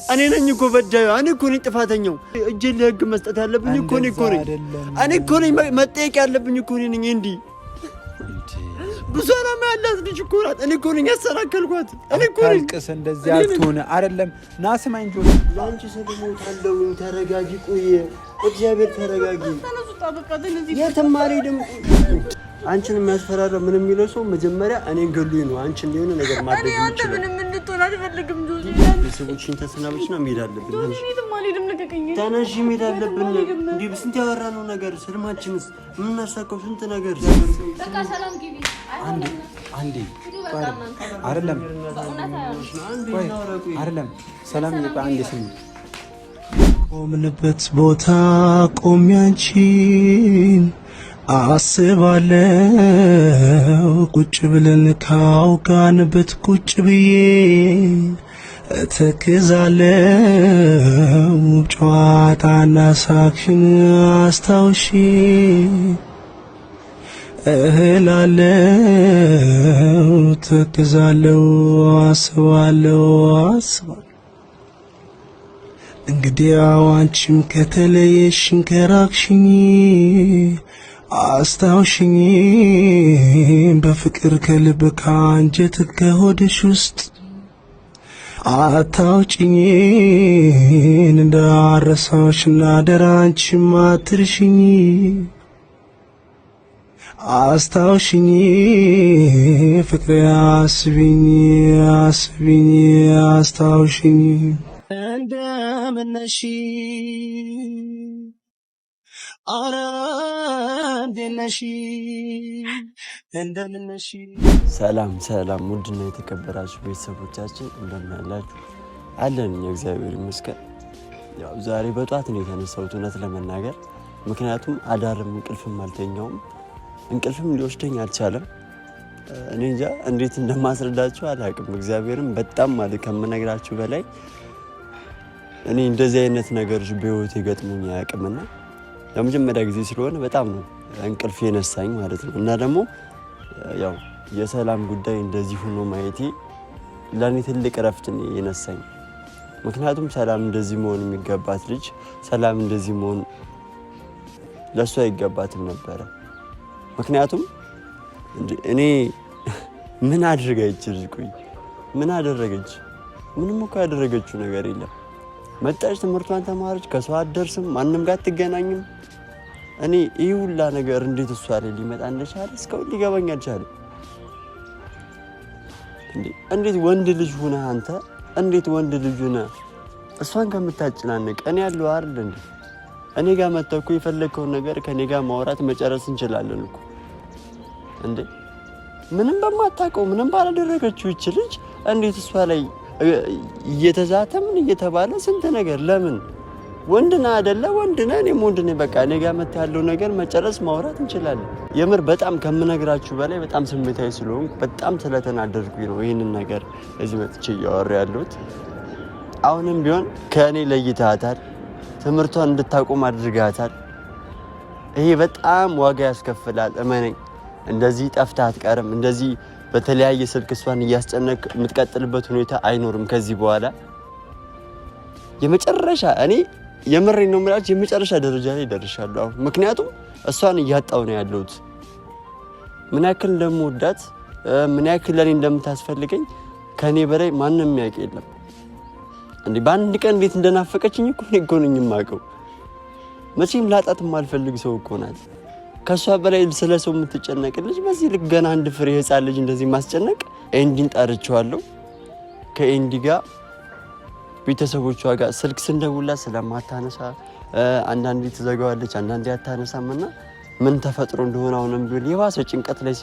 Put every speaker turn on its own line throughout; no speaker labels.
እኔ ነኝ እኮ በዳዩ። እኔ እኮ ነኝ ጥፋተኛው። እጄን ለህግ መስጠት ያለብኝ እኮ እኔ እኮ ነኝ። እኔ እኮ ነኝ መጠየቅ ያለብኝ እኮ እኔ ነኝ። እንዲህ ብዙ ዓላማ ያላት ልጅ እኮ ናት። እኔ እኮ ነኝ ያሰናከልኳት። እኔ እኮ ነኝ።
አታልቅስ፣ እንደዚህ አትሆን። አይደለም ና ስማኝ፣ ጆ
ለአንቺ ስል እሞታለሁ። ተረጋጊ፣ ቆይ እግዚአብሔር ተረጋጊ። የትም አልሄድም። አንቺን የሚያስፈራራ ምን የሚለው ሰው መጀመሪያ እኔን ገሉኝ ነው። አንቺን የሆነ ነገር ማድረግ
የሚችለው ምንም እንድትሆን አልፈልግም።
ቤተሰቦችሽን ተሰናበችና መሄድ አለብን። ተነሺ፣ መሄድ አለብን። እንዲህ ስንት ያወራነው ነገር ስልማችንስ የምናሳካው ስንት ነገር።
አንዴ አይደለም አይደለም፣ ሰላም አንዴ ስሚ።
ቆምንበት ቦታ ቆሜ አንቺን አስባለው ቁጭ ብለን ካውጋንበት ቁጭ ብዬ እተክዛለው ጨዋታና ሳቅሽን አስታውሺ እህላለው ተክዛለው አስባለው አስባለው። እንግዲያው አንቺም ከተለየሽን ከራቅሽኝ አስታውሽኝ በፍቅር ከልብ ከአንጀት ከሆድሽ ውስጥ አታውጭኝን እንዳረሳሽና አደራ አንቺም አትርሽኝ። አስታውሽኝ ፍቅሬ አስቢኝ አስቢኝ አስታውሽኝ። እንደምነሽ አረ እንዴት ነሽ እንደምነሽ።
ሰላም ሰላም፣ ውድና የተከበራችሁ ቤተሰቦቻችን እንደምን አላችሁ? አለን እኛ እግዚአብሔር ይመስገን። ያው ዛሬ በጧት ነው የተነሳሁት እውነት ለመናገር ምክንያቱም አዳርም እንቅልፍም አልተኛውም፣ እንቅልፍም ሊወስደኝ አልቻለም። እኔ እንጃ እንዴት እንደማስረዳችሁ አላውቅም። እግዚአብሔርም በጣም ማለት ከምነግራችሁ በላይ እኔ እንደዚህ አይነት ነገሮች በህይወቴ ገጥሞኝ አያውቅምና ለመጀመሪያ ጊዜ ስለሆነ በጣም ነው እንቅልፍ የነሳኝ ማለት ነው። እና ደግሞ ያው የሰላም ጉዳይ እንደዚህ ሆኖ ማየቴ ለእኔ ትልቅ እረፍት ነው የነሳኝ። ምክንያቱም ሰላም እንደዚህ መሆን የሚገባት ልጅ ሰላም እንደዚህ መሆን ለእሷ አይገባትም ነበረ። ምክንያቱም እኔ ምን አድርጋ ይች ልጅ ቆይ ምን አደረገች? ምንም እኮ ያደረገችው ነገር የለም። መጣች፣ ትምህርቷን ተማረች፣ ከሰው አትደርስም፣ ማንም ጋር አትገናኝም። እኔ ይህ ሁላ ነገር እንዴት እሷ ላይ ሊመጣ እንደቻለ እስካሁን ሊገባኝ አልቻለም። እንዴት ወንድ ልጅ ሁነህ አንተ እንዴት ወንድ ልጅ ሁነህ እሷን ከምታጨናንቅ እኔ ያለው አይደል እንዴ? እኔ ጋር መተህ እኮ የፈለግከውን ነገር ከእኔ ጋር ማውራት መጨረስ እንችላለን እኮ እንዴ። ምንም በማታውቀው ምንም ባላደረገችው ይች ልጅ እንዴት እሷ ላይ እየተዛተ ምን እየተባለ ስንት ነገር ለምን? ወንድ ነህ አይደለ? ወንድ ነህ፣ እኔም ወንድ ነኝ። በቃ እኔ ጋር መተህ ያለው ነገር መጨረስ ማውራት እንችላለን። የምር በጣም ከምነግራችሁ በላይ በጣም ስሜታዊ ስለሆንኩ በጣም ስለተናደድኩኝ ነው ይህንን ነገር እዚህ መጥቼ እያወሩ ያለሁት። አሁንም ቢሆን ከእኔ ለይተሃታል፣ ትምህርቷን እንድታቆም አድርገሃታል። ይሄ በጣም ዋጋ ያስከፍላል፣ እመነኝ። እንደዚህ ጠፍተህ አትቀርም። እንደዚህ በተለያየ ስልክ እሷን እያስጨነቅ የምትቀጥልበት ሁኔታ አይኖርም ከዚህ በኋላ። የመጨረሻ እኔ የምሬን ነው የምላችሁ የመጨረሻ ደረጃ ላይ ደርሻለሁ አሁን። ምክንያቱም እሷን እያጣሁ ነው ያለሁት። ምን ያክል እንደምወዳት ምን ያክል ለእኔ እንደምታስፈልገኝ ከእኔ በላይ ማንም የሚያውቅ የለም። እንዴ በአንድ ቀን እንዴት እንደናፈቀችኝ እኮ እኔ እኮ ነኝ የማውቀው። መቼም ላጣት የማልፈልግ ሰው እኮ ናት። ከእሷ በላይ ስለ ሰው የምትጨነቅ ልጅ በዚህ ልክ ገና አንድ ፍሬ ህፃን ልጅ እንደዚህ ማስጨነቅ። ኤንዲን ጠርቼዋለሁ። ከኤንዲ ጋር ቤተሰቦቿ ጋር ስልክ ስንደውላት ስለማታነሳ አንዳንዴ ትዘጋዋለች፣ አንዳንዴ አታነሳም እና ምን ተፈጥሮ እንደሆነ አሁንም ቢሆን የባሰ ጭንቀት ላይ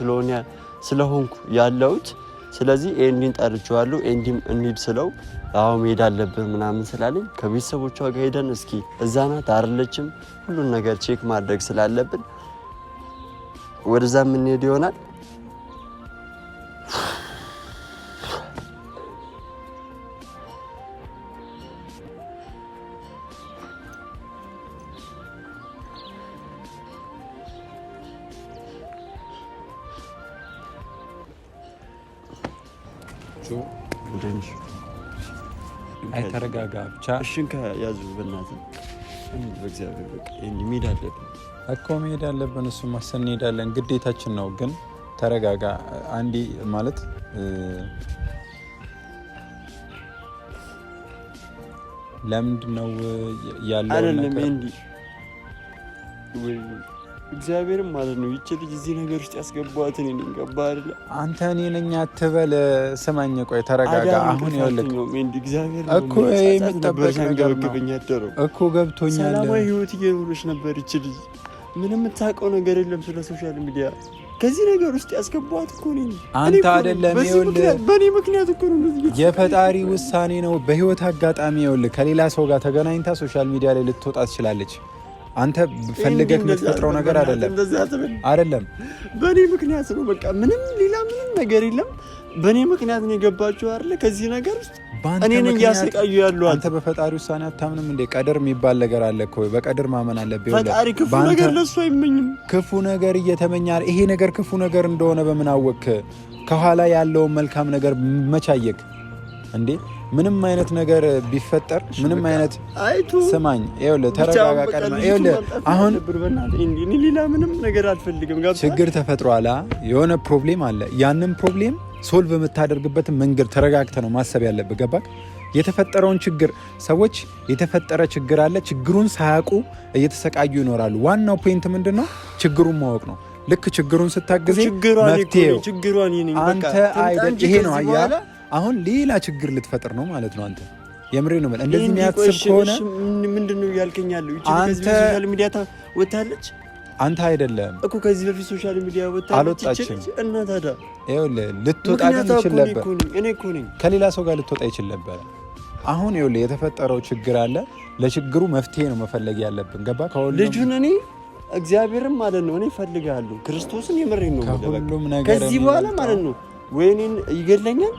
ስለሆንኩ ያለሁት። ስለዚህ ኤንዲን ጠርቼዋለሁ። ኤንዲም እንሂድ ስለው አዎ መሄድ አለብን ምናምን ስላለኝ ከቤተሰቦቿ ጋር ሄደን እስኪ እዛ ናት አይደለችም ሁሉን ነገር check ማድረግ ስላለብን ወደዛ የምንሄድ ይሆናል።
አይ ተረጋጋ ብቻ።
እሺ እንካ ያዙ፣ በእናትህ እንሂድ፣ በእግዚአብሔር በቃ መሄድ አለብን
እኮ መሄድ አለብን። እሱማ ስንሄዳለን ግዴታችን ነው። ግን ተረጋጋ አንዴ። ማለት ለምንድን ነው ያለው
ነገር? እግዚአብሔርም ማለት ነው ይቺ ልጅ እዚህ ነገር ውስጥ ያስገቧት እኔ ነኝ። ገባህ አይደለ?
አንተ እኔ ነኝ አትበል። ስማኝ፣ ቆይ ተረጋጋ። አሁን ይኸውልህ እኮ የሚጠበቅ ነገር ነው እኮ ገብቶኛል።
ሰላማዊ ህይወት እየኖረች ነበር ይቺ ልጅ። ምንም የምታውቀው ነገር የለም ስለ social media። ከዚህ ነገር ውስጥ ያስገቧት እኮ እኔ ነኝ።
አንተ አይደለም። ይኸውልህ
በእኔ ምክንያት እኮ ነው።
የፈጣሪ ውሳኔ ነው። በህይወት አጋጣሚ ይኸውልህ ከሌላ ሰው ጋር ተገናኝታ social media ላይ ልትወጣ ትችላለች። አንተ ፈልገህ የምትፈጥረው ነገር አይደለም። አይደለም
በእኔ ምክንያት ነው። በቃ ምንም ሌላ ምንም ነገር የለም። በእኔ ምክንያት ነው የገባችሁ አይደለ? ከዚህ ነገር ውስጥ እኔ ነኝ እያሰቃዩ ያሉ።
አንተ በፈጣሪ ውሳኔ አታምንም እንዴ? ቀድር የሚባል ነገር አለ እኮ። በቀድር ማመን አለብህ።
ፈጣሪ ክፉ ነገር ለሱ አይመኝም።
ክፉ ነገር እየተመኛ ይሄ ነገር ክፉ ነገር እንደሆነ በምን አወቅህ? ከኋላ ያለውን መልካም ነገር መቻየክ እንዴ? ምንም አይነት ነገር ቢፈጠር ምንም አይነት ስማኝ፣ ይኸውልህ ተረጋጋ። ቀድመህ ይኸውልህ አሁን
ሌላ ምንም ነገር አልፈልግም።
ችግር ተፈጥሯል፣ የሆነ problem አለ። ያንን problem solve የምታደርግበትን መንገድ ተረጋግተህ ነው ማሰብ ያለብህ። ገባህ? የተፈጠረውን ችግር ሰዎች የተፈጠረ ችግር አለ። ችግሩን ሳያውቁ እየተሰቃዩ ይኖራሉ። ዋናው point ምንድን ነው? ችግሩን ማወቅ ነው። ልክ ችግሩን ስታግዜ መፍትሄው አንተ አይደል። ይሄ ነው አያ አሁን ሌላ ችግር ልትፈጥር ነው ማለት ነው። አንተ የምሬ ነው። እንደዚህ የሚያስብ ከሆነ
ምንድን ነው እያልከኝ ያለው? አንተ social media ወታለች።
አንተ አይደለም
እኮ ከዚህ በፊት social media ወታለች።
አልወጣችም።
እና ታዲያ
ይኸውልህ ልትወጣ ግን ይችል ነበር።
እኔ እኮ ነኝ
ከሌላ ሰው ጋር ልትወጣ ይችል ነበር። አሁን ይኸውልህ የተፈጠረው ችግር አለ። ለችግሩ መፍትሄ ነው መፈለግ ያለብን። ገባ?
ልጁን እኔ እግዚአብሔርም ማለት ነው እኔ እፈልጋለሁ። ክርስቶስን የምሬን ነው።
ከሁሉም ነገር
ከዚህ በኋላ ማለት ነው ወይ እኔን ይገድለኛል፣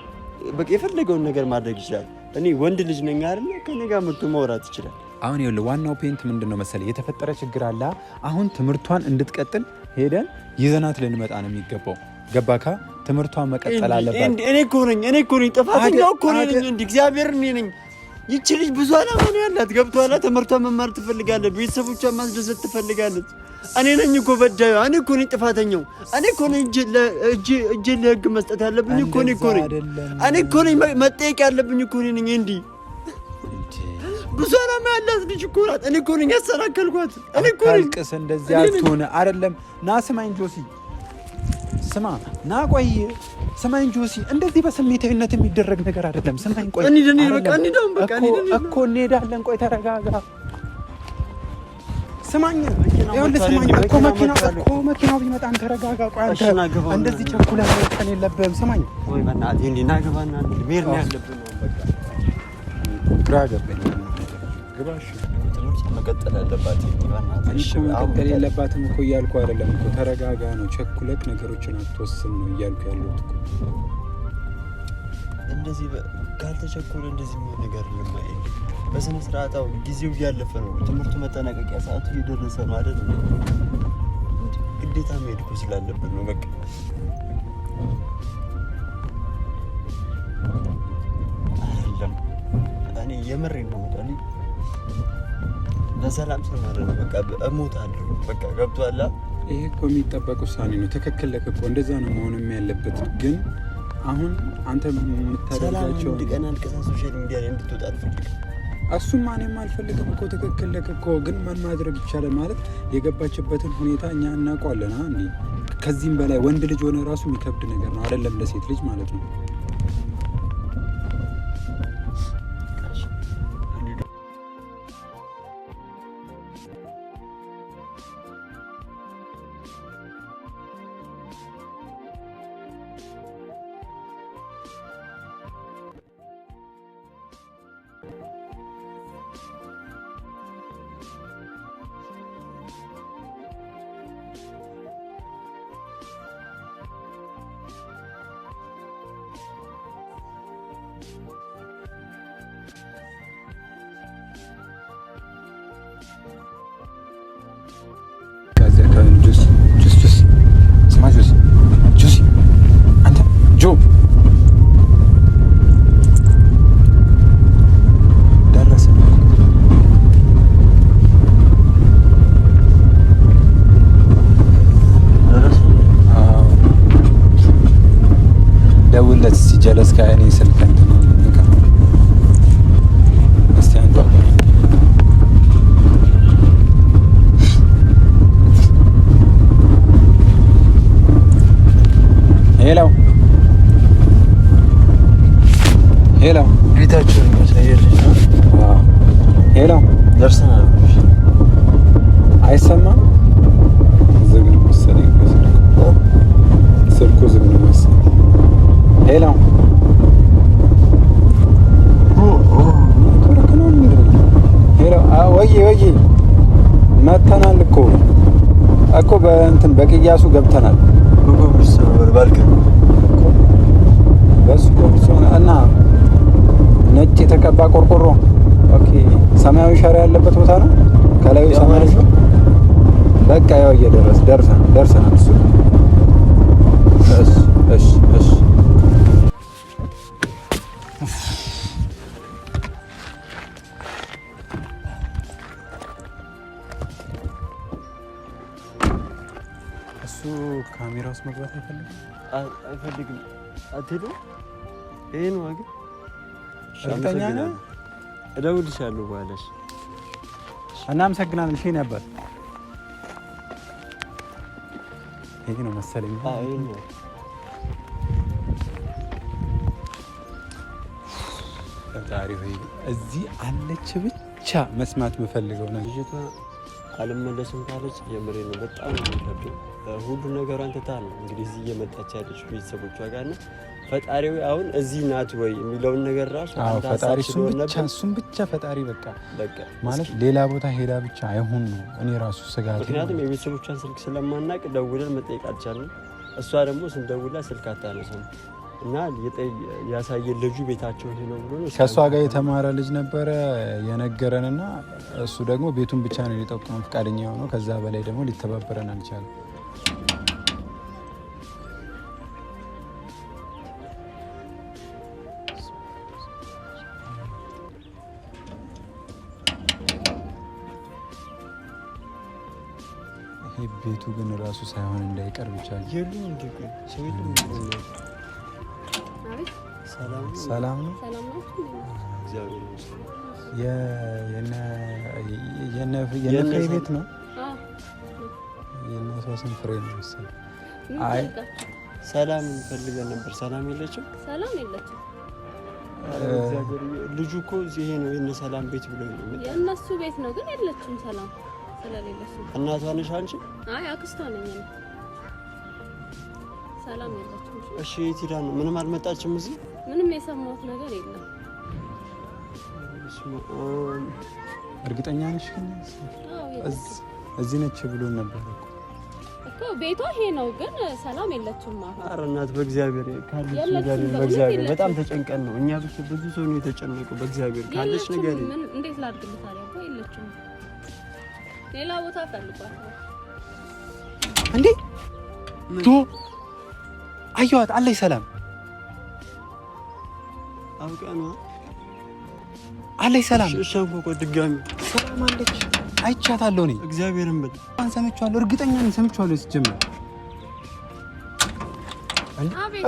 በቃ የፈለገውን ነገር ማድረግ ይችላል። እኔ ወንድ ልጅ ነኝ አይደል? ከኔ ጋር መጥቶ ማውራት ይችላል።
አሁን ይኸውልህ ዋናው point ምንድን ነው መሰለህ፣ የተፈጠረ ችግር አለ። አሁን ትምህርቷን እንድትቀጥል ሄደን ይዘናት ልንመጣ ነው የሚገባው። ገባካ? ትምህርቷን መቀጠል አለባት።
እኔ እኮ ነኝ እኔ እኮ ነኝ ጥፋተኛው እኮ ነኝ። እንደ እግዚአብሔር እኔ ነኝ። ይቺ ልጅ ብዙ ዓላማ ነው ያላት። ገብቶሃል? ትምህርቷን መማር ትፈልጋለች፣ ቤተሰቦቿን ማስደሰት ትፈልጋለች። እኔ ነኝ እኮ በዳዩ፣ እኔ እኮ ነኝ ጥፋተኛው፣ እኔ እኮ ነኝ እጄን ለሕግ መስጠት ያለብኝ እኮ እኔ እኮ ነኝ። እኔ እኮ ነኝ መጠየቅ ያለብኝ እኮ እኔ ነኝ። እንዲህ ብዙ ዓላማ ያላት ልጅ እኮ ናት። እኔ እኮ ነኝ ያሰናከልኳት። እኔ እኮ ነኝ።
አልቅስ፣ እንደዚህ አትሆን። አይደለም ና ስማኝ ጆሲ፣ ስማ ና ቆይ ስማኝ ጆሲ፣ እንደዚህ በስሜታዊነት የሚደረግ ነገር አይደለም። ስማኝ ቆይ እኮ እንሄዳለን። ቆይ ተረጋጋ። ስማኝ ይኸውልህ፣ ስማኝ እኮ መኪናው ቢመጣ ተረጋጋ። ቆይ አንተ እንደዚህ ቸኩለህ መወሰን የለብህም። ስማኝ
ወይ በእናትህ እንዲህ ና ግባና መሄድ ነው ያለብን።
ግራ ገባኝ። ግባ እሺ።
መቀጠል አለባት።
መቀጠል የለባትም እኮ እያልኩ አይደለም እኮ ተረጋጋ ነው። ቸኩለክ ነገሮችን አትወስን ነው እያልኩ ያለሁት እኮ።
እንደዚህ ካልተቸኮለ እንደዚህ የሚሆን ነገር የለም። በስነ ስርዓት አሁን ጊዜው እያለፈ ነው። ትምህርቱ መጠናቀቂያ ሰዓቱ እየደረሰ ነው አይደል? ግዴታ መሄድ እኮ ስላለብን ነው። በቃ አይደለም እኔ የምሬን ነው። ለሰላም ስል ማለት ነው። በቃ እሞታለሁ። በቃ ገብቶሃል?
ይሄ እኮ የሚጠበቅ ውሳኔ ነው። ትክክል ለክ እኮ እንደዛ ነው መሆንም ያለበት። ግን አሁን አንተ የምታደርጋቸው
አንድ ቀን አልቅሳ social media ላይ እንድትወጣ አልፈልግም።
እሱማ እኔም አልፈልግም እኮ ትክክል ለክ እኮ። ግን ምን ማድረግ ይቻላል ማለት የገባችበትን ሁኔታ እኛ እናውቀዋለን። እንዴ ከዚህም በላይ ወንድ ልጅ ሆነ ራሱ የሚከብድ ነገር ነው አይደለም ለሴት ልጅ ማለት ነው። ጀለስ ከእኔ ስልክ እንትን እስቲ አንኳኳ። Hello hello፣
ቤታችን
Hello፣
ደርሰናል።
አይሰማም? ዝግ ነው መሰለኝ ስልኩ ዝግ ነው መሰለኝ። Hello ኔትወርክ ነው ምንድን ነው? Hello ወዬ ወዬ፣ መተናል እኮ እኮ በእንትን በቅያሱ ገብተናል። በሱ ኮብልስቶን እና ነጭ የተቀባ ቆርቆሮ። Okay፣ ሰማያዊ ሸራ ያለበት ቦታ ነው። ከላዩ ሰማያዊ በቃ ያው እየደረስ ደርሰናል ደርሰናል። እሱ እሺ እሺ እሺ እሱ ካሜራ ውስጥ መግባት አይፈልግም
አይፈልግም። አትሄዱም? ይሄ ነው ግን
እርግጠኛ ነህ?
እደውልልሻለሁ በኋላ።
እናመሰግናለን። እሺ ነበር ይሄ ነው መሰለኝ። ፈጣሪ ሆይ እዚህ አለች ብቻ መስማት የምፈልገው ነገር
ልጅቷ አልመለስም ካለች የምሬ ነው፣ በጣም ነው የሚከብደው። ሁሉ ነገሯን ትታ ነው እንግዲህ እዚህ እየመጣች ያለች ቤተሰቦቿ ጋር ነው። ፈጣሪ ሆይ አሁን እዚህ ናት ወይ የሚለውን ነገር ራሱ
አዎ ፈጣሪ እሱን ብቻ ፈጣሪ በቃ
በቃ
ማለት ሌላ ቦታ ሄዳ ብቻ አይሁን ነው እኔ ራሱ ስጋት።
ምክንያቱም የቤተሰቦቿን ስልክ ስለማናቅ ደውለን መጠየቅ አልቻልንም። እሷ ደግሞ ስንደውላ ስልክ አታነሳም እና ያሳየን ልጁ ቤታቸው ይሄ ነው ብሎ ነው።
ከእሷ ጋር የተማረ ልጅ ነበረ የነገረንና እሱ ደግሞ ቤቱን ብቻ ነው ሊጠቁመን ፈቃደኛ የሆነው። ከዛ በላይ ደግሞ ሊተባበረን አልቻለም። ይሄ ቤቱ ግን ራሱ ሳይሆን እንዳይቀር ብቻ
የሉም እንዴ? ቆይ ሰው የለም።
ሰላም ነው። የነ ፍሬ ቤት ነው። የነ ሶስን ፍሬ ነው መሰለኝ። አይ
ሰላም እንፈልገን ነበር። ሰላም የለችም።
ሰላም የለችም።
ልጁ እኮ ይሄ ነው የነ ሰላም ቤት ብሎ ነው
የእነሱ ቤት ነው፣ ግን የለችም። ሰላም ስለሌለች
እናቷ ነሽ አንቺ?
አይ አክስቷ ነኝ እኔ። ሰላም የለችም።
እሺ የት ሄዳ ነው? ምንም አልመጣችም እዚህ?
ምንም የሰማሁት ነገር የለም።
እርግጠኛ ነሽ ግን እዚህ ነች ብሎ ነበር
እኮ ቤቷ ይሄ ነው፣ ግን ሰላም የለችም አሁን።
ኧረ እናት በእግዚአብሔር ካለች ንገሪኝ፣ በእግዚአብሔር በጣም ተጨንቀን ነው እኛ። ብዙ ሰው ነው የተጨነቀው። በእግዚአብሔር ካለች ንገሪኝ።
ምን እንዴት ላድርግልህ ታዲያ? እኮ የለችም፣ ሌላ ቦታ ፈልጓት ነው
እንዴ? ቶ አየኋት አለች። ሰላም
አውቀህ ነው
አለች። ሰላም
እሺ፣ አንኳኳ ድጋሚ።
ሰላም አለች። አይቻታለሁ እኔ
እግዚአብሔርን በል
ሰምቼዋለሁ፣ እርግጠኛ ነኝ ሰምቼዋለሁ። ሲጀመር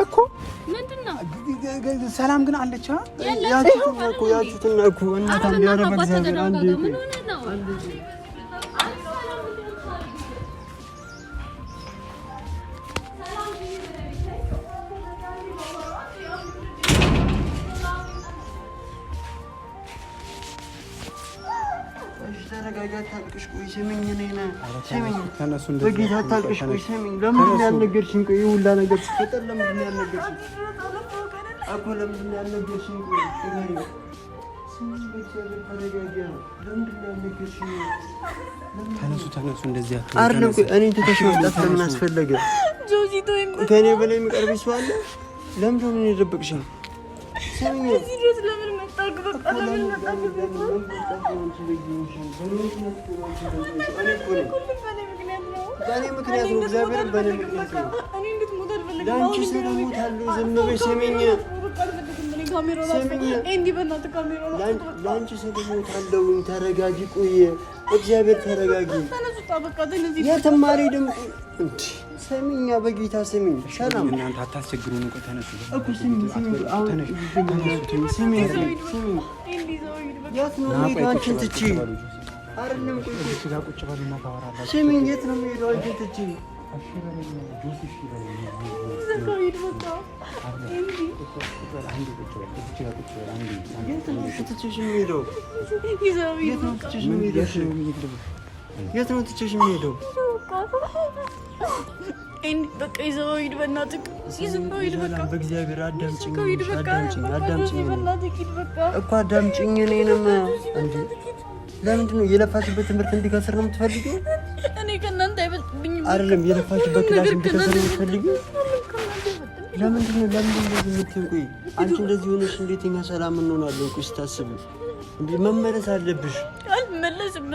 እኮ
ምንድን ነው
ሰላም ግን አለች።
ያችሁትና እኮ ያችሁትና እኮ እናት አንዴ፣ ኧረ በእግዚአብሔር አንዴ
ምን ሆነህ ነው?
ተረጋጋ፣ አታልቅሽ። ቆይ ስሚኝ፣ እኔን ስሚኝ፣ በጌታ አታልቅሽ። ቆይ ስሚኝ፣ ለምንድን ነው ያልነገርሽኝ? ቆይ ይሄ ሁላ ነገር ሲፈጠር ለምንድን ነው ያልነገርሽኝ? እኮ ለምንድን ነው ያልነገርሽኝ? ቆይ ንገሪኝ። ስሚኝ፣ በእግዚአብሔር ተረጋጊ። ለምንድን ነው ያልነገርሽኝ?
ተነሱ፣ ተነሱ። እንደዚህ
አይደለም። ቆይ እኔን ትተሽ መምጣት ለምን አስፈለገ? ከእኔ በላይ የሚቀርብሽ ሰው አለ? ለምንድን ነው የደበቅሽኝ? ስሚኝ
እዚህ ድረስ ለምን መጣህ? በቃ ለምን መጣህ?
በእኔ ምክንያት ነው። እግዚአብሔር በእኔ ምክንያት ነው። ለአንቺ ስል እሞታለሁ። ዝም በይ ስሚኝ፣ ስሚኝ፣ ለአንቺ ስል እሞታለሁ። ተረጋጊ። ቆይ እግዚአብሔር ተረጋጊ። የትም አልሄድም። ስሚኛ፣ በጌታ ስሚኝ። ሰላም
እናንተ አታስቸግሩን እኮ ተነሱ
እኮ ስሚኝ፣ ስሚኝ፣ ስሚኝ። የት ነው የምሄደው አንቺን ትቼ? አይደለም ስሚኝ፣ የት ነው የምሄደው አንቺን ትቼ? የት ነው ትቼሽ የምሄደው?
በቃ ይዘኸው ሂድ፣ በእናትህ ይዘኸው ሂድ። በቃ
በእግዚአብሔር አዳምጪኝ፣ አዳምጪኝ እኮ አዳምጪኝ። እኔንም እንደ ለምንድን ነው የለፋሽበት ትምህርት እንዲከስር ነው የምትፈልጊው?
እኔ ከእናንተ አይበልጥብኝም።
አይደለም የለፋሽበት class እንዲከስር ነው የምትፈልጊው? ለምንድን ነው ለምንድን ነው እንደዚህ የምትይው? ቆይ አንቺ እንደዚህ ሆነሽ እንዴት እኛ ሰላም እንሆናለን? ቆይ ስታስቢ እንዴ መመለስ አለብሽ።
አልመለስም፣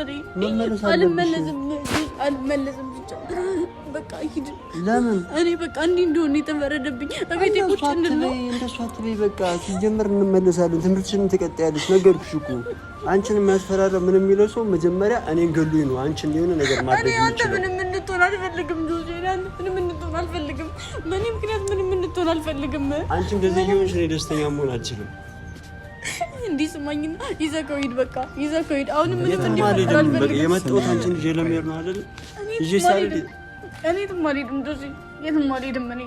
አልመለስም፣ አልመለስም። ብቻ በቃ ሂድ።
ለምን
እኔ በቃ እንዲህ እንደሆነ የተፈረደብኝ እቤቴ ቁጭ እንድል ነው።
እንደሱ አትበይ። በቃ ሲጀመር እንመለሳለን። ትምህርትሽንም ትቀጥያለሽ። ነገርኩሽ እኮ አንቺን የሚያስፈራራ ምን የሚለው ሰው መጀመሪያ እኔን ገሉኝ ነው። አንቺን የሆነ ነገር ማድረግ
እኔ አንተ ምንም እንድትሆን አልፈልግም። ጆዜ እኔ አንተ ምንም እንድትሆን አልፈልግም። በእኔ ምክንያት ምንም እንድትሆን አልፈልግም።
አንቺ እንደዚህ እየሆንሽ እኔ ደስተኛ መሆን አልችልም።
እንዲህ ስማኝና ይዘኸው ሂድ። በቃ ይዘኸው ሂድ። አሁንም ምንም እንዲፈጠር አልፈልግም።
የመጣሁት አንቺን ይዤ ለመሄድ ነው አይደል? ይዤ ሳልሄድ
እኔ የትም አልሄድም። ጆዜ የትም አልሄድም እኔ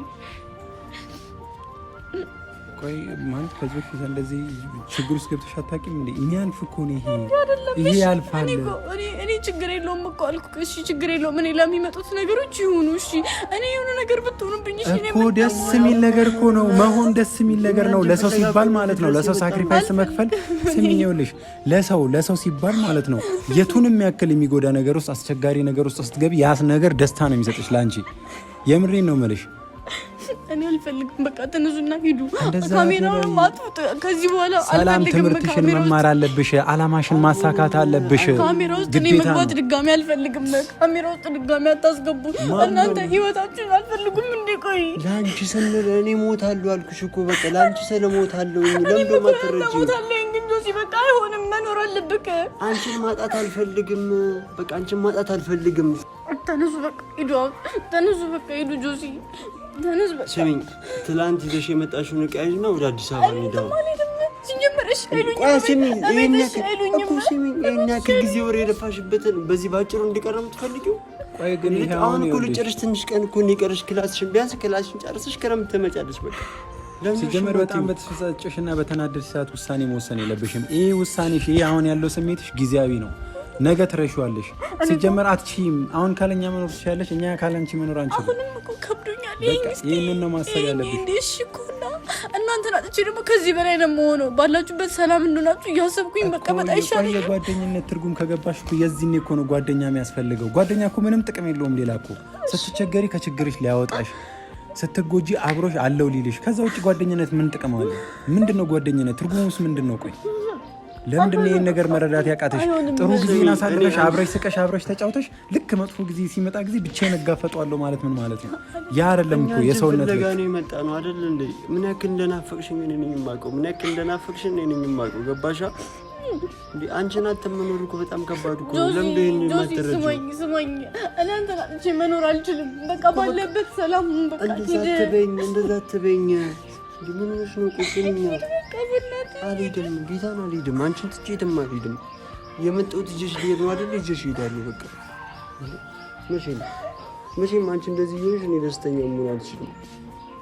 ቆይ ማለት ከዚህ በፊት እንደዚህ ችግር ውስጥ ገብተሽ አታውቂም እንዴ? የሚያልፍ እኮ ነው ይሄ። ይሄ ያልፋል።
እኔ ችግር የለውም እኮ አልኩህ። እሺ ችግር የለውም። እኔ ለሚመጡት ነገሮች ይሁኑ። እሺ እኔ የሆነ ነገር ብትሆኑብኝ እሺ።
እኮ ደስ የሚል ነገር እኮ ነው መሆን፣ ደስ የሚል ነገር ነው ለሰው ሲባል ማለት ነው። ለሰው sacrifice መክፈል ስሚኝ፣ ይኸውልሽ ለሰው ለሰው ሲባል ማለት ነው የቱንም ያክል የሚጎዳ ነገር ውስጥ አስቸጋሪ ነገር ውስጥ ስትገቢ ያስ ነገር ደስታ ነው የሚሰጥሽ ለአንቺ። የምሬን ነው የምልሽ።
እኔ አልፈልግም። በቃ ተነሱና ሂዱ። ካሜራውን አጥፉት። ከዚህ በኋላ
ሰላም፣ ትምህርትሽን መማር አለብሽ። አላማሽን ማሳካት አለብሽ።
ካሜራ ውስጥ እኔ መግባት ድጋሚ አልፈልግም። ካሜራ ውስጥ ድጋሚ አታስገቡ። እናንተ ህይወታችሁን አልፈልጉም እንዴ? ቆይ
ለአንቺ ስንል እኔ እሞታለሁ አልኩሽ እኮ በቃ ለአንቺ ስል እሞታለሁ። ለምዶ ማትረጂ
ግን ጆሲ በቃ አይሆንም። መኖር አለብህ።
አንቺን ማጣት አልፈልግም። በቃ አንቺን ማጣት አልፈልግም።
ተነሱ በቃ ሂዱ። ተነሱ በቃ ሂዱ ጆሲ
ስሚኝ፣ ትላንት ይዘሽ የመጣሽውን ዕቃ ያዥና ወደ አዲስ አበባ እንሂድ። ይሄን ያክል ጊዜ ወር የለፋሽበትን በዚህ በአጭሩ እንዲቀር ነው የምትፈልጊው? አሁን እኮ ልጨርሽ ትንሽ ቀን እኮ እንዲቀርሽ class ሽን፣ ቢያንስ class ሽን ጨርሰሽ ክረምት ትመጫለሽ። በቃ
ሲጀመር በጣም በተበሳጨሽ እና በተናደድሽ ሰዓት ውሳኔ መወሰን የለብሽም። ይህ ውሳኔሽ፣ ይህ አሁን ያለው ስሜትሽ ጊዜያዊ ነው። ነገ ትረሺዋለሽ። ሲጀመር አትችይም። አሁን ካለኛ መኖር ትችያለሽ፣ እኛ ካለንቺ መኖር አንችልም።
አሁንም እኮ ከብዶኛል።
ይህንን ነው ማሰብ ያለብሽ።
እሺ እኮ እና እናንተን አጥቼ ደግሞ ከዚህ በላይ ነው የምሆነው። ባላችሁበት ሰላም እንደሆናችሁ እያሰብኩኝ መቀመጥ አይሻለኝም?
የጓደኝነት ትርጉም ከገባሽ እኮ የዚህኔ እኮ ነው ጓደኛ የሚያስፈልገው። ጓደኛ እኮ ምንም ጥቅም የለውም ሌላ እኮ ስትቸገሪ ከችግርሽ ሊያወጣሽ፣ ስትጎጂ አብሮሽ አለው ሊልሽ። ከዛ ውጭ ጓደኝነት ምን ጥቅም አለ? ምንድን ነው ጓደኝነት? ትርጉሙስ ምንድን ነው? ቆይ ለምንድን ነው ይሄን ነገር መረዳት ያቃተሽ? ጥሩ ጊዜን አሳልፈሽ አብረሽ ስቀሽ አብረሽ ተጫውተሽ ልክ መጥፎ ጊዜ ሲመጣ ጊዜ ብቻዬን እጋፈጠዋለሁ ማለት ምን ማለት ነው? ያ አይደለም እኮ የሰውነት
ልክ ነው የመጣ ነው አይደል እንዴ? ምን ያክል እንደናፈቅሽኝ እኔ ነኝ የማውቀው። ምን ያክል እንደናፈቅሽኝ እኔ ነኝ የማውቀው። ገባሻ እንዴ? አንቺን አጥተን መኖር እኮ በጣም ከባድ እኮ ነው። ለምንድን ነው ይሄን የማትረጂው?
ስማኝ ስማኝ፣ እኔ አንተን አጥቼ መኖር አልችልም። በቃ ባለበት ሰላም በቃ
እንደዛ አትበይኝ፣ እንደዛ አትበይኝ። ምን ሆነሽ ነው? ቁጭኛ አልሄድም፣ ጌታን አልሄድም። አንቺን ትቼ የትም አልሄድም። የመጣሁት ይዤሽ ልሄድ ነው አይደል? ይዤሽ እሄዳለሁ። በቃ መቼም መቼም አንቺ እንደዚህ እየሆንሽ እኔ ደስተኛ መሆን አልችልም።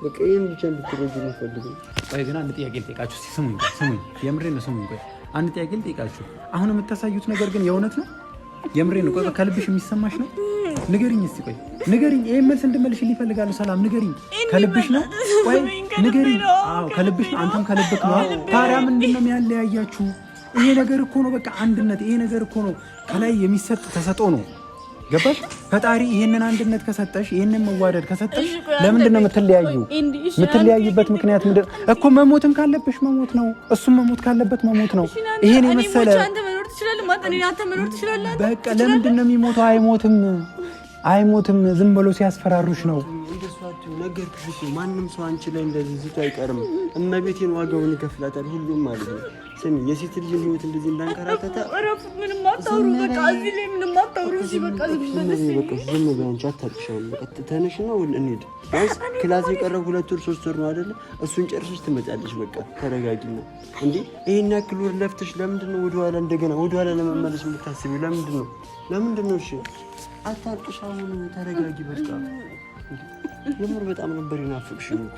በቃ ይሄን ብቻ እንድትረጂ ነው የምፈልገው።
ቆይ ግን አንድ ጥያቄ ልጠይቃችሁ። እስኪ ስሙኝ፣ ስሙኝ፣ የምሬን ነው ስሙኝ። ቆይ አንድ ጥያቄ ልጠይቃችሁ። አሁን የምታሳዩት ነገር ግን የእውነት ነው? የምሬን ነው። ቆይ ከልብሽ የሚሰማሽ ነው? ንገሪኝ እስኪ ቆይ ንገሪኝ። ይሄን መልስ እንድመልሽልኝ እፈልጋለሁ። ሰላም ንገሪኝ፣ ከልብሽ ነው? ቆይ ንገሪኝ። አዎ ከልብሽ ነው። አንተም ከልብክ ነው። ታዲያ ምንድን ነው የሚያለያያችሁ? ይሄ ነገር እኮ ነው በቃ አንድነት። ይሄ ነገር እኮ ነው ከላይ የሚሰጥ ተሰጦ ነው። ገባሽ? ፈጣሪ ይሄንን አንድነት ከሰጠሽ፣ ይሄንን መዋደድ ከሰጠሽ ለምንድን ነው የምትለያዩ? የምትለያዩበት ምክንያት ምንድን እኮ? መሞትም ካለብሽ መሞት ነው፣ እሱም መሞት ካለበት መሞት ነው። ይሄን የመሰለ በቃ ለምንድን ነው የሚሞተው? አይሞትም፣ አይሞትም። ዝም ብሎ ሲያስፈራሩሽ ነው።
ነገርኩሽ እኮ ማንም ሰው አንቺ ላይ እንደዚህ ዝቶ አይቀርም። እመቤቴን ዋጋውን ይከፍላታል ሁሉም ማለት ነው። ስሚ፣ የሴት ልጅ ህይወት እንደዚህ እንዳንከራተተ
እረፍ። ምንም አታውሩ። በቃ እዚህ ላይ ምንም አታውሩ። እሺ በቃ ዝም
በል፣ በቃ ዝም በይ አንቺ አታልቅሽ። በቃ ተነሽና እንሂድ። ቢያንስ class የቀረው 2 ወር 3 ወር ነው አይደለ? እሱን ጨርሰሽ ትመጫለሽ። በቃ ተረጋጊና። እንዴ ይሄን ያክል ወር ለፍተሽ ለምንድን ነው ወደኋላ እንደገና ወደኋላ ለመመለስ የምታስቢው? ለምንድን ነው ለምንድን ነው? እሺ አታልቅሽ አሁን ተረጋጊ። በቃ የምር በጣም ነበር የናፈቅሽኝ እኮ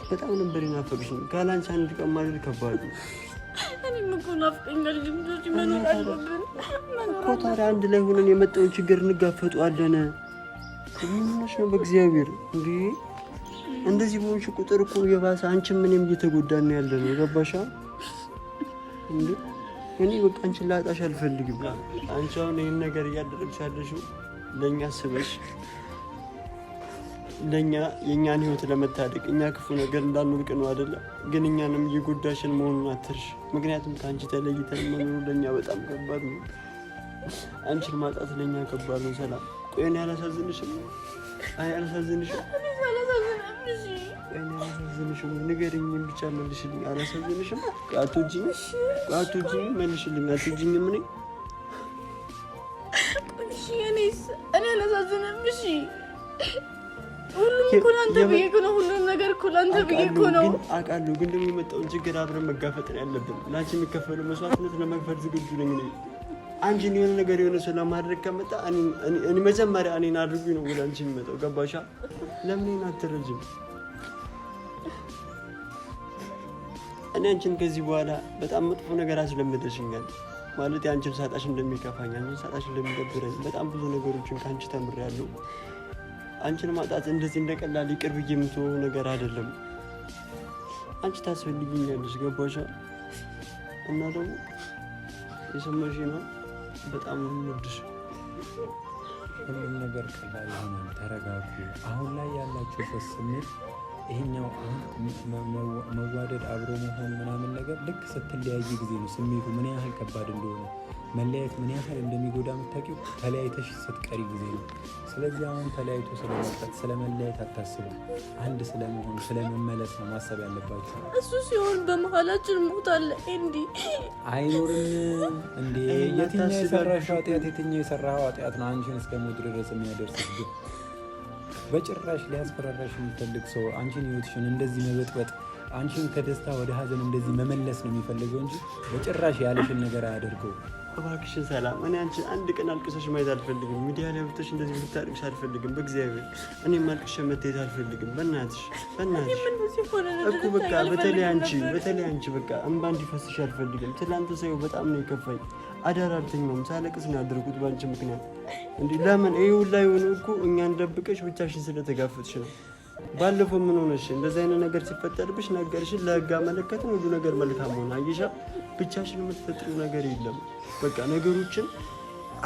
በጣም ነበር የናፈቅሽኝ። ካላንቺ አንድ ቀን ማድረግ ከባድ ነው።
እኔም እኮ ናፍቀኛል። ልጆች መኖር አለብን
እኮ ታዲያ አንድ ላይ ሆነን የመጣውን ችግር እንጋፈጠዋለን። ምን ሆነሽ ነው? በእግዚአብሔር እንዴ እንደዚህ በሆንሽ ቁጥር እኮ የባሰ አንቺም እኔም እየተጎዳን ያለ ነው። ገባሻ እንዴ? እኔ በቃ አንቺን ላጣሽ አልፈልግም። አንቺ አሁን ይህን ነገር እያደረግሽ ያለሽው ለእኛ አስበሽ ለኛ የእኛን ህይወት ለመታደግ እኛ ክፉ ነገር እንዳንወድቅ ነው አይደለ? ግን እኛንም እየጎዳሽን መሆኑን አትርሽ። ምክንያቱም ከአንቺ ተለይተን መኖሩ ለእኛ በጣም ከባድ ነው። አንቺን ማጣት ለእኛ ከባድ ነው። ሰላም ቆይ፣ እኔ አላሳዝንሽም? አይ አላሳዝንሽም? እኔ አላሳዝንሽም? ንገሪኝ ብቻ መልሽልኝ። አላሳዝንሽም? አትወጂኝም? አትወጂኝም? መልሽልኝ። አትወጂኝም? እኔ
እኔ አላሳዝንም? እሺ ሁሉም እኮ ለአንተ ብዬ እኮ ነው። ሁሉም ነገር እኮ ለአንተ ብዬ እኮ ነው።
አውቃለሁ፣ ግን ደግሞ የመጣውን ችግር አብረን መጋፈጥ ነው ያለብን። ለአንቺ የሚከፈለው መስዋዕትነት ለመክፈል ዝግጁ ነኝ እኔ። አንቺን የሆነ ነገር የሆነ ሰው ለማድረግ ከመጣ እኔ መጀመሪያ እኔን አድርጉኝ ነው ወደ አንቺ የሚመጣው። ገባሻ? ለምን እኔን አትረጅም? እኔ አንቺን ከዚህ በኋላ በጣም መጥፎ ነገር አስለምደሽኛል። ማለት አንቺን ሳጣሽ እንደሚከፋኝ፣ አንቺን ሳጣሽ እንደሚደብረኝ በጣም ብዙ ነገሮችን ከአንቺ ተምሬያለሁ። አንቺን ማጣት እንደዚህ እንደቀላል ይቅር ብዬ የምትሆነው ነገር አይደለም። አንቺ ታስፈልጊኛለሽ፣ ገባሻ? እና ደግሞ የሰማሽ ነው። በጣም ነው የምወድሽ።
ሁሉም ነገር ቀላል ይሆናል። ተረጋጉ። አሁን ላይ ያላችሁበት ስሜት ይሄኛው አሁን መዋደድ አብሮ መሆን ምናምን ነገር ልክ ስትለያይ ጊዜ ነው ስሜቱ ምን ያህል ከባድ እንደሆነ መለያየት ምን ያህል እንደሚጎዳ የምታውቂው ተለያይተሽ ስትቀሪ ጊዜ ነው። ስለዚህ አሁን ተለያይቶ ስለመቅረት ስለመለያየት አታስቡ። አንድ ስለመሆን ስለመመለስ ነው ማሰብ ያለባችሁ።
እሱ ሲሆን በመሀላችን ሞት አለ እንዲ
አይኖርም እንዴ? የትኛው የሰራሽው ኃጢአት የትኛው የሰራኸው ኃጢአት ነው አንቺን እስከ ሞት ድረስ የሚያደርስሽ? ግን በጭራሽ ሊያስፈራራሽ የሚፈልግ ሰው አንቺን ህይወትሽን እንደዚህ መበጥበጥ አንቺን ከደስታ ወደ ሀዘን እንደዚህ መመለስ ነው የሚፈልገው እንጂ በጭራሽ ያለሽን ነገር አያደርገው።
እባክሽን ሰላም፣ እኔ አንቺ አንድ ቀን አልቅሰሽ ማየት አልፈልግም። ሚዲያ ላይ ወጥተሽ እንደዚህ ብታልቅሽ አልፈልግም። በእግዚአብሔር እኔም አልቅሼ መታየት አልፈልግም። በእናትሽ በእናትሽ እኮ በቃ በተለይ አንቺ በተለይ አንቺ በቃ እንባ እንዲፈስሽ አልፈልግም። ትላንት ሳየው በጣም ነው የከፋኝ። አዳር አልተኛውም፣ ሳለቅስ ነው ያደርኩት በአንቺ ምክንያት። እንዴ ለምን ይሄ ሁላ የሆነው እኮ እኛን ደብቀሽ ብቻሽን ስለተጋፈጥሽ ነው። ባለፈው ምን ሆነሽ እንደዚህ አይነት ነገር ሲፈጠርብሽ ነገርሽን ለህግ አመለከትን፣ ሁሉ ነገር መልካም ሆነ። አየሻ፣ ብቻሽን የምትፈጥሪው ነገር የለም። በቃ ነገሮችን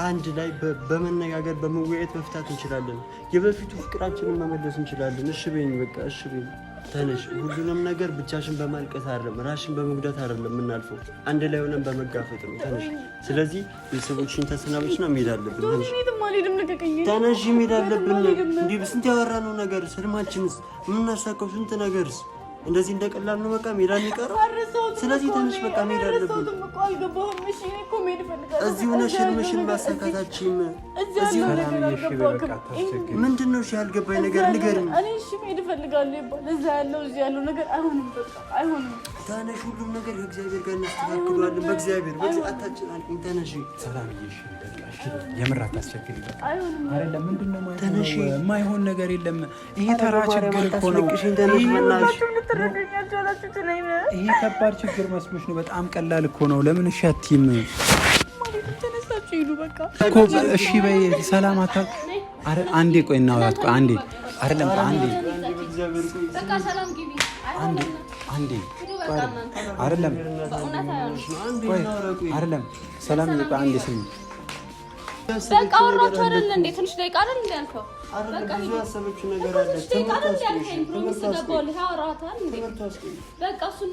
አንድ ላይ በመነጋገር በመወያየት መፍታት እንችላለን። የበፊቱ ፍቅራችንን መመለስ እንችላለን። እሺ በይኝ፣ በቃ እሺ በይኝ፣ ተነሽ። ሁሉንም ነገር ብቻሽን በማልቀስ አይደለም፣ ራሽን በመጉዳት አይደለም የምናልፈው፣ አንድ ላይ ሆነን በመጋፈጥ ነው። ተነሽ። ስለዚህ ቤተሰቦችሽን ተሰናበችና መሄድ አለብን። ተነሽ፣ መሄድ አለብን። እንዲህ ስንት ያወራነው ነገር ስልማችንስ የምናሳካው ስንት ነገርስ እንደዚህ እንደቀላል ነው በቃ ሜዳ የሚቀረው። ስለዚህ ትንሽ በቃ መሄድ አለብን። እዚህ ሆነሽ ህልምሽን ማሳካታችን ምንድን ነው? እሺ ያልገባኝ ነገር ንገሪኝ።
እኔ እሺ መሄድ እፈልጋለሁ ይባል እዛ ያለው እዚህ ያለው ነገር አይሆንም፣ በቃ አይሆንም።
ተነሽ፣ ሁሉም ነገር ከእግዚአብሔር ጋር እናስተካክለዋለን። በእግዚአብሔር አታጨናንቂኝ። ተነሽ፣
የምር አታስቸግሪ። አይደለም ምንድን ነው የማይሆን ነገር የለም። ይሄ ተራ ችግር እኮ ነው። ይሄ ከባድ ችግር መስሎሽ ነው? በጣም ቀላል እኮ ነው። ለምን እሺ አትይም እኮ? እሺ በይ። ሰላም አታ አረ አንዴ ቆይ እናውራት። ቆይ አንዴ አይደለም አንዴ አንዴ አንዴ አይደለም ቆይ አይደለም ሰላም ቆይ አንዴ ስሚ
በቃ አወራችሁ አይደል እንዴ? ትንሽ ደቂቃ አይደል እንዴ ያልከው?
በቃ ብዙ ያሰበችው ነገር አለ።
ትንሽ ደቂቃ አይደል እንዴ ያልከኝ? promise ገባሁልህ። አወራኋት አይደል እንዴ? በቃ እሱን